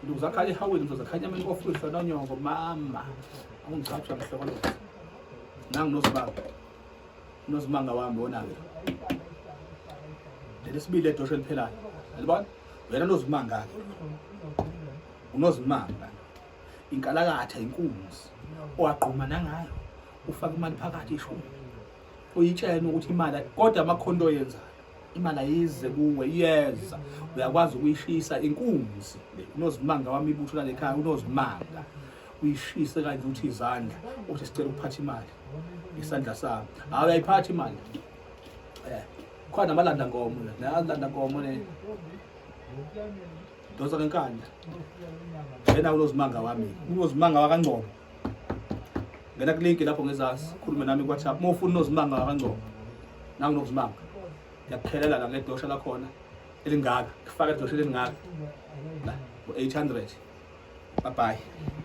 Nduzakhala ehawini, mzozakhanya ameni kofihla nonyoko mama. Awungicapsha ngihlokoloza. Nangu nozibanga. Nozimanga wami wona-ke. Leli sibili edosho eliphelayo. Yalibona? Wena nozimanga-ke. Unozimanga. Inkalakatha inkunzi owagquma nangayo ufaka imali phakathi ishumi. Uyitshene ukuthi imali kodwa amakhonto oyenzayo imali ayize kuwe iyeza uyakwazi ukuyishisa inkunzi le unozimanga wami ibutho lale khaya unozimanga uyishise kanje uthi izandla uthi sicela ukuphatha imali isandla sami hayi uyayiphatha imali eh khona amalanda nkomo la nalanda nkomo le dosa ngenkanda yena unozimanga wami unozimanga wakangcobo ngena kulink lapho ngezasi khulume nami ku-whatsapp uma ufuna unozimanga wakangcobo nangu nozimanga ngiyakukhelela la ngedosha lakhona elingaka kufaka idosha elingaka la ngo-800 bye bye.